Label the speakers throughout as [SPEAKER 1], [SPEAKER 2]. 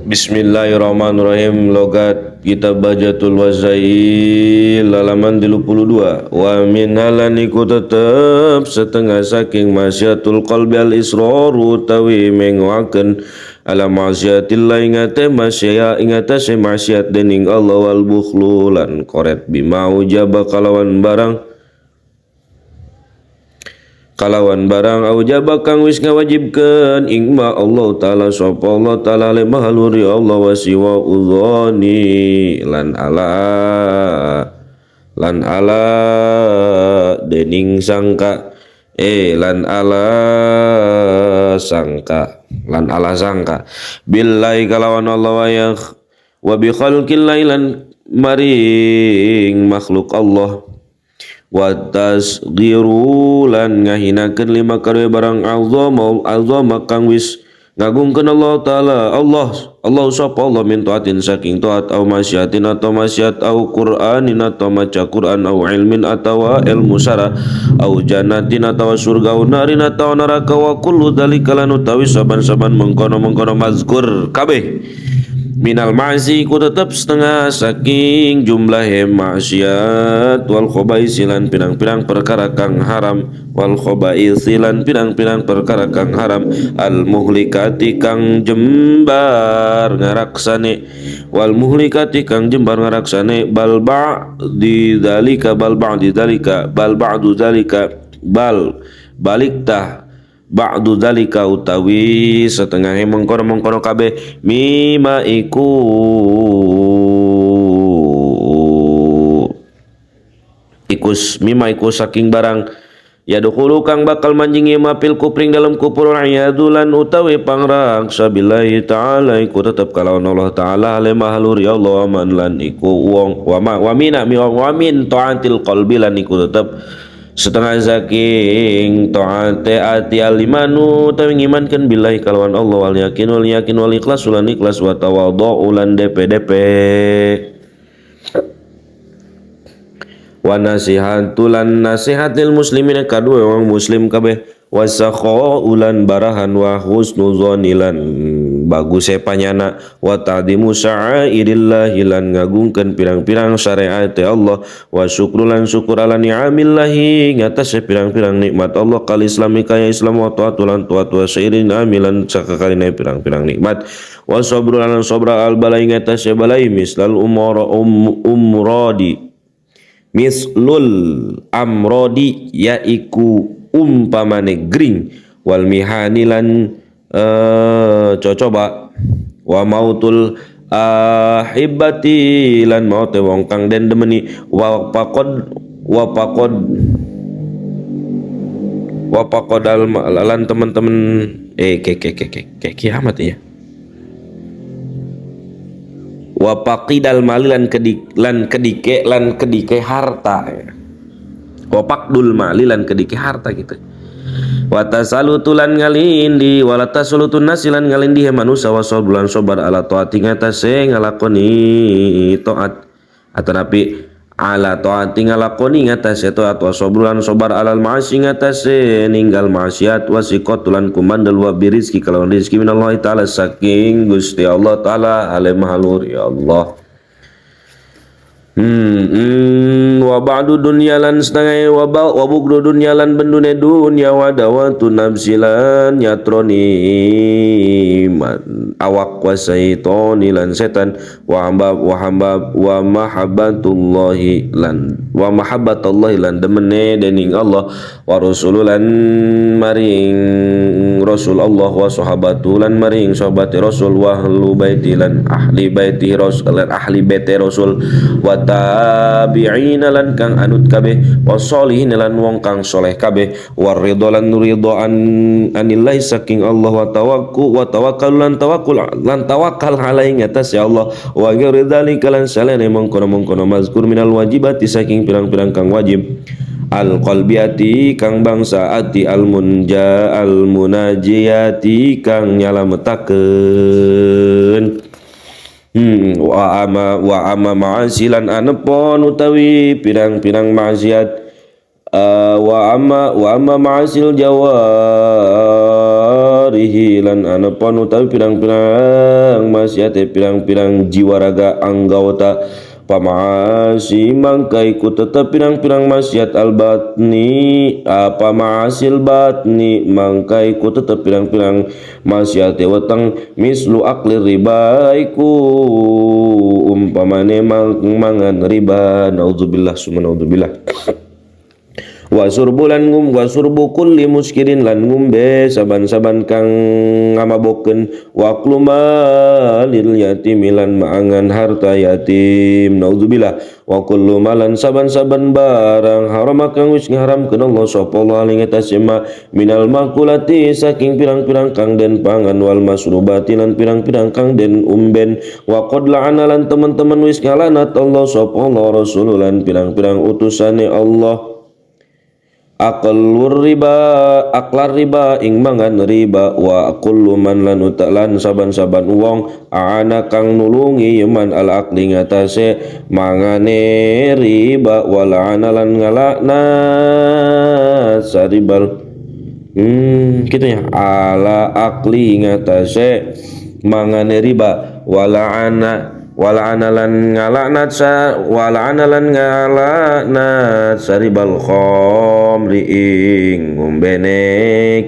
[SPEAKER 1] Bismillahirrahmanirrahim. Logat Kitab Bahjatul Wasail halaman 32. Wa minhalan iku tetep setengah saking maksiatul qalbi al israru tawi mengoaken ala maksiatillah ingate maksiat ingatase maksiat dening Allah wal bukhlu lan koret bima ujaba kalawan barang aujaba kang wis ngawajibkeun ing ma Allah taala sapa Allah taala le mahaluri Allah wasiwa udzani lan ala dening sangka lan ala sangka lan ala sangka billahi kalawan Allah wa ya wa bi khalqillahi lan maring makhluk Allah wa tasghiru lan ngahinakeun lima kadue barang azama kang wis ngagungkeun Allah taala Allah sapa Allah min taatin saking taat au masyatin atau masyat au qur'anin atau maca Qur'an au ilmin atawa ilmu syara au jannatin atawa surga au narin atawa neraka wa kullu dzalika lan utawi saban-saban mengkono-mengkono mazkur kabeh minal ma'asi ku tetep setengah saking jumlah maksiat wal khabaisi lan pirang-pirang perkara kang haram wal khabaisi lan pirang-pirang perkara kang haram al muhlikati kang jembar ngaraksane wal muhlikati kang jembar ngaraksane bal ba'di dzalika bal ba'di dzalika bal ba'du dzalika bal balik tah ba'du dzalika utawi setengahe mengkono-mengkono kabeh mima iku ikus mima iku saking barang ya dukhulu kang bakal manjingi mapil kupring dalam kupur ayadulan utawi pangraksa billahi ta'ala iku tetep kalawan Allah ta'ala ale mahalur ya Allah man lan iku wong wa ma wa mina wa min ta'atil qalbi lan iku tetep setengah saking ta'ate ati alimanu tawi ngimankeun billahi kalawan Allah wal yakin wal yakin wal ikhlas ulan ikhlas wa tawadhu ulan DP wa nasihatulan nasihatil muslimin kadue wong muslim kabeh wasakha ulan barahan wa husnuzonilan bagus panyana wa ta'dimu sya'airillahi lan ngagungkeun pirang-pirang syariat Allah wa syukrulan syukur ala ni'amillahi ngatasé pirang-pirang nikmat Allah kal islami kaya Islam wa taatulan taat wa syairin amilan sakakaline pirang-pirang nikmat wa sabrulan sabra al balai ngatasé balai mislal umara umradi mislul amrodi yaiku umpamane gring wal mihanilan cocoba wa mautul ahibati lan maute wong kang den demeni wa paqad wa paqadal lan teman-teman ke kiamat ya wa paqidal mali lan kedike harta ya. Wa paqdul mali lan kedike harta gitu wa tasalutulan ngalindi wala tasalutun nasilan ngalindi manusa wa sabulan sabar ala taati ngatasé ngalakoni taat atanapi ala taati ngalakoni ngatasé taat wa sabrulan sabar alal ma'asi ngatasé ninggal maksiat wa siqatulan kumandel wa birizki kalawan rezeki minallahi taala saking Gusti Allah taala ale mahalur ya Allah. Wa ba'du dunya lan setengah wa bugdu dunya lan bendune dunya wa dawatu nafsilan yatroni awak wa saitoni lan setan wa hamba wa mahabbatullahi lan wa mahabbatullahi lan demene dening Allah wa rasululan maring rasul Allah wa sahabatu lan maring sahabat rasul wa ahlu baiti lan ahli baiti rasul lan ahli baiti rasul wa tabi'ina lan kang anut kabeh wa sholihin lan wong kang soleh kabeh wa ridho lan ridho anillahi saking Allah wa tawakkul wa tawakkal lan tawakkul lan tawakkal alaihi atas ya Allah wa ghairi dzalika lan salene mengkono-mengkono mazkur minal wajibati saking pirang-pirang kang wajib al qalbiyati kang bangsa ati al munja al munajiyati kang nyalametakeun wa ama ma'asilan anepon utawi pirang-pirang maksiat wa ama ma'asil jawarihi jawarihi lan anepon utawi pirang-pirang maksiate pirang-pirang jiwa raga anggota pamaasi mangka iku tetep pirang-pirang maksiat albatni apa maasil batni mangka iku tetep pirang-pirang maksiate weteng mislu akli riba iku umpamane mangan riba naudzubillah summa naudzubillah. Wa surbulan ngum wa surbu kulli muskirin lan ngumbe saban-saban kang ngamabokeun wa klumalil yatim lan maangan harta yatim naudzubillah. Wa kullu malan saban-saban barang haram kang wis ngaramkeun Allah sapa Allah ing atase ma minal makulati saking pirang-pirang kang den pangan wal masrubati lan pirang-pirang kang den umben wa qad la'ana lan teman-teman wis ngalanat Allah sapa Allah rasululan pirang-pirang utusane Allah aqlur riba aklar riba ing mangan riba wa kullu man lan utaklan saban-saban wong ana kang nulungi yeman al aqli ngatasé mangane riba wala ana lan ngalakna saribal gitu ya ala aqli ngatasé mangane riba wala ana wala analan ngalaknat sa wala analan ngalaknat saribal khamri ing ngombene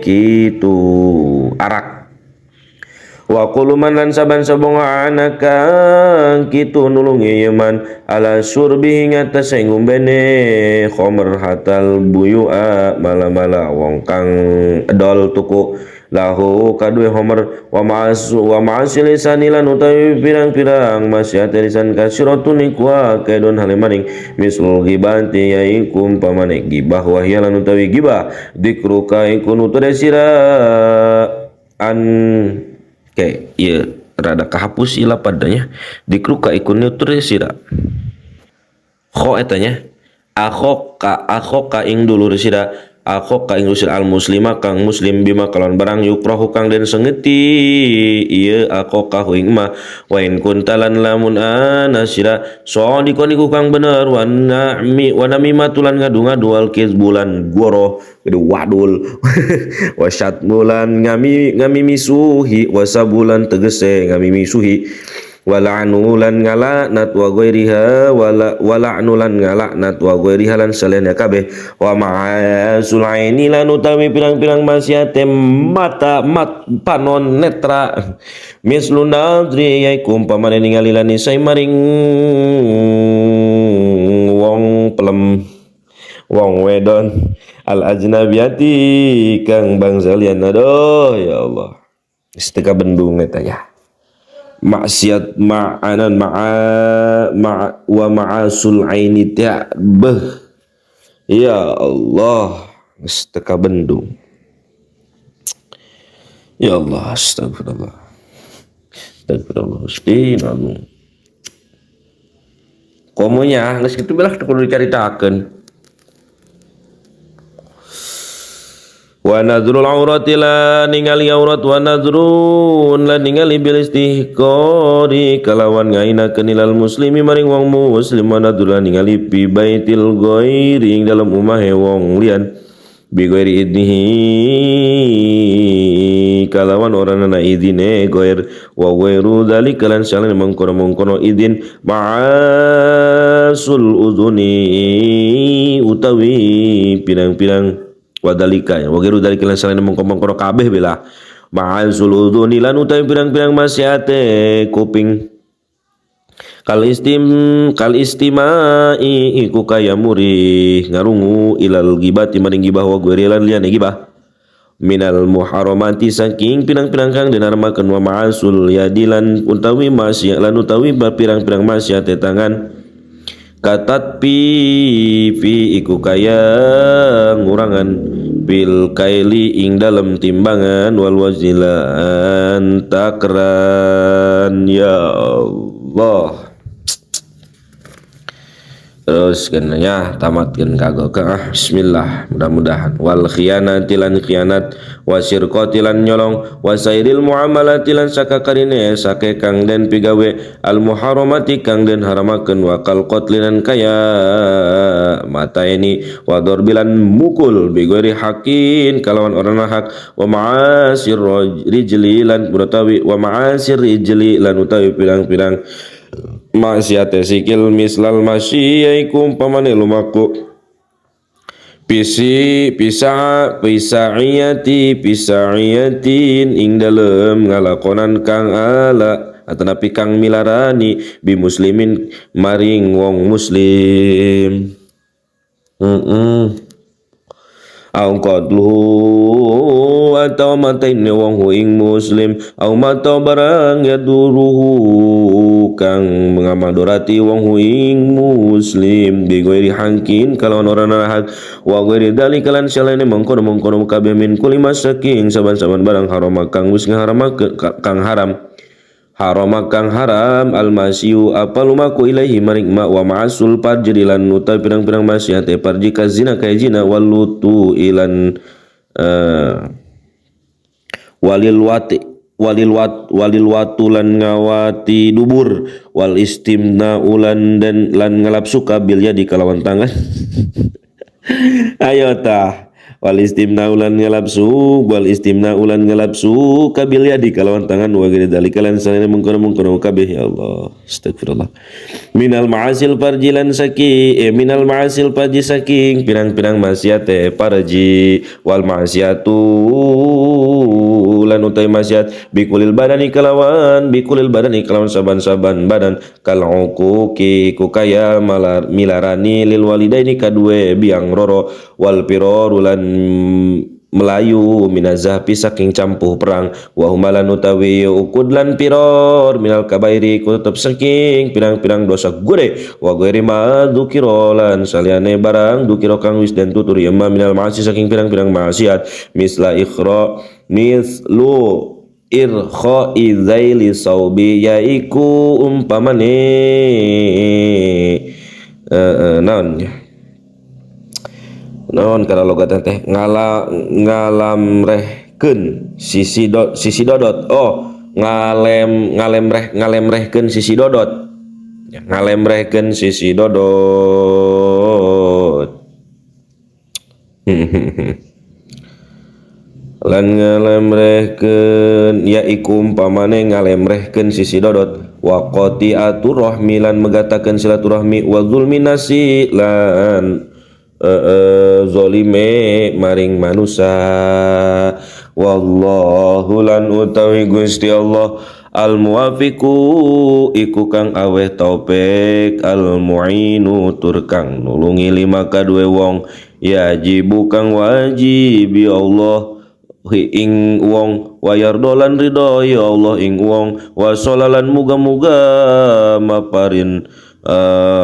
[SPEAKER 1] kitu arak wa quluman lan saban-sabung ana kang kitu nulungi yeman ala surbi ngatasé ngombene khamr hatal buyua mala-mala wong kang edol tuku lahu kadue homer wa ma'asu wa ma'asil lisani lan utawi pirang-pirang maksiat lisan kasiratun iku akeh don hale maning mislul ghibati yaiku umpamane gibah wa hiya lan utawi gibah dikruka iku nuture sira an ke ieu rada kahapus ila padanya dikruka iku nuture sira kho eta nya akhoka ing dulur sira akhoka ing usir al muslima kang muslim bima kalon barang yukrohu kang den sengeti ieu akhoka ing ma wa in kuntalan lamun ana sira sodikon iku kang bener wa na'mi wa namimatulan ngadu-ngadu al kizbulan goro gede wadul wa syatmulan ngami ngami misuhi wa sabulan tegese ngami misuhi wala'nu lan ngalaknat wa ghairiha wala'nu lan ngalaknat wa ghairiha lan saliyane kabeh wa ma'asul aini lan utawi pirang-pirang maksiate mata mat panon netra mislu nadri yaiku umpamane ningali lan isai maring wong pelem wong wedon al ajnabiyati kang bangsa liyan. Aduh ya Allah isteka bendung eta ya maksiat ma'anan ma'a ma wa ma'asul aini ta'bah ya Allah isteka bendung ya Allah astagfirullah astagfirullah astagfirullah komonya geus kitu belah kudu dicaritakeun. Wa nadrul aurati la ningali aurat wa nadrun la ningali bil istihqari kalawan ngainakeun ilal muslimi maring wong muslim wa nadrul ningali fi baitil ghairi ing dalem omahe wong liyan bi ghairi idnihi kalawan ora ana idine ghair wa ghairu dzalika lan salene mengkono-mengkono idin ma'asul udhuni utawi pirang-pirang wadalika ya wagiru dari kalian selain mengkono-mengkono kabeh bila ma'azul udhuni lan utawi pirang-pirang maksiate kuping kal istimai iku kaya murih ngarungu ilal ghibati maring gibah wa ghairi lan liyane gibah minal muharramati saking pirang-pirang kang dinarmakeun wa ma'azul yadi lan utawi maksiat lan utawi pirang-pirang maksiate tangan katat pi iku kaya ngurangan bil kaili ing dalem timbangan wal wazilan takran. Ya Allah. Terus kenanya tamatkeun kagok ah, bismillah, mudah-mudahan. Wal khianati lan khianat, wasirqati lan nyolong, wasairil muamalati lan sakakarine sake kang den pigawe, al muharramati kang den haramakeun, wa kal qatli lan kaya mataeni, wa darbilan mukul bi ghairi haqqin kalawan ora hak, wa ma'asir rijli lan utawi wa ma'asir rijli lan utawi pirang-pirang maksiat sikil, mislal masyi yaiku umpamane lumaku, pisi bisa pisaiyati pisaiyatin ing dalem ngalakonan kang ala atanapi kang milarani, bi muslimin maring wong muslim. Au qatluhu atau matene wong hu ing muslim, au mata barang yaduruhu kang mengamadorati wong hu ing muslim, bi ghairi haqqin kalawan ora hak, wa ghairi dzalika lan salene mengkono-mengkono kabeh, min kulli saking saban-saban barang, haram kang wis ngaharamakeun kang haram, harama kang haram, almasyu apa lumaku, ilaihi maring ma, wa ma'asul farji lan utawi pirang-pirang maksiat farji, kazina kaya zina, wal lutu ilan walil wati walil wat walil watu lan ngawati dubur, wal istimna ulan dan lan ngalap suka, bil yadi kalawan tangan. Ayo tah, wal istimna ulan ngalapsu wal istimna ulan ngalapsu kabil yadi kalawan tangan, wa ghairi dzalika lan salene mengkono-mengkono kabeh. Ya Allah, astagfirullah. Minal ma'asil farji lan saki minal ma'asil farji saking pirang-pirang maksiat farji, wal ma'siatu lan utai maksiat, bikulil badani kalawan bikulil badani kalawan saban-saban badan, kal uquqi ku kaya malar milarani, lil walidaini kadue biang roro, wal firoru lan melayu, minazahfi saking campuh perang, wa humalan utawi uqud lan piror, minal kabairi ku tetep saking pirang-pirang dosa gede, wa ghairi ma dzukira lan saliyane barang dzukira kang wis den tutur ya ma, minal ma'asi saking pirang-pirang maksiat, misla ikhra mislu irkha'i dzaili saubi yaiku umpamane naon ya, naon kana logat teh, ngala ngalamrehkeun sisi do, sisi dodot. Oh, ngalem ngalemreh ngalemrehkeun sisi dodot ya, ngalemrehkeun sisi dodot lan ngalemrehkeun yaiku umpamane ngalemrehkeun sisi dodot, wa qati'atur rahmi lan megatakeun silaturahmi, wa zulmi nasi lan zolime maring manusa. Wallahu lan utawi Gusti Allah, al muwafiqu iku kang aweh taufik, al muinu tur kang nulungi, lima kadue wong, yajibu kang wajib ya Allah ing wong, wa yardo lan ridho ya Allah ing wong, wa sholalan muga-muga maparin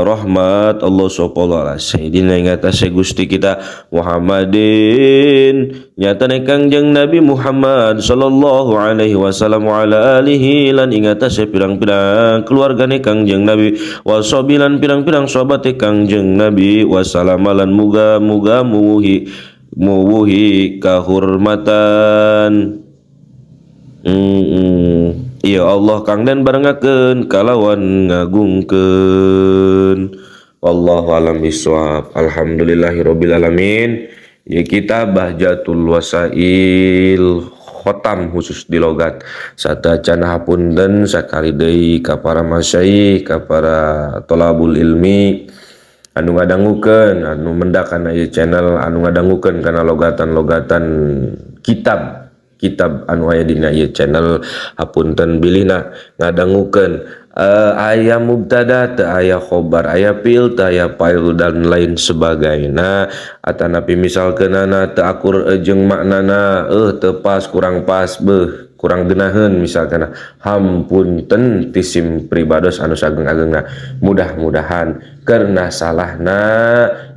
[SPEAKER 1] rahmat Allah sapa Allah sayyidina ing atase Gusti kita, Muhammadin nyatane Kangjeng Nabi Muhammad sallallahu alaihi wasallam, wa ala alihi lan ing atase pirang-pirang keluargane Kangjeng Nabi, wa lan pirang-pirang sahabate Kangjeng Nabi, wa salamalan muga-muga muwuhi muwuhi kahurmatan. Ya Allah kang den barengakeun kalawan ngagungkeun. Wallahu alam bisawab. Alhamdulillahirabbil alamin. Ya, kita Bahjatul Wasail khotam khusus di logat. Sateuacan hapunten sakali deui ka para masyayikh, ka para tolabul ilmi anu ngadangukeun, anu mendak kana ieu channel, anu ngadangukeun kana logatan-logatan kitab kitab anu aya dina ieu channel. Hapunten bilihna ngadangukeun aya mubtada teu aya khobar, aya fiil teu aya fa'il, dan lain sebagainya, atanapi misalkeunana teu akur jeung maknana, teu pas, kurang pas, beuh kurang geunaheun misalkan, hampunten ti sim pribados anu saageng-agengna. Mudah-mudahan karena salahna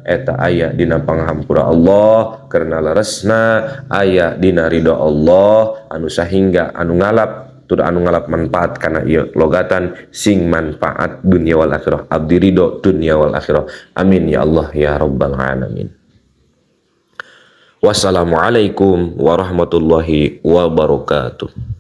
[SPEAKER 1] eta aya dina panghampura Allah, karena leresna aya dina ridho Allah anu sahingga anu ngalap. Tur anu ngalap manfaat kana ieu logatan sing manfaat dunia wal akhirah. Abdi ridho dunia wal akhirah. Amin ya Allah ya rabbal alamin. Wassalamualaikum warahmatullahi wabarakatuh.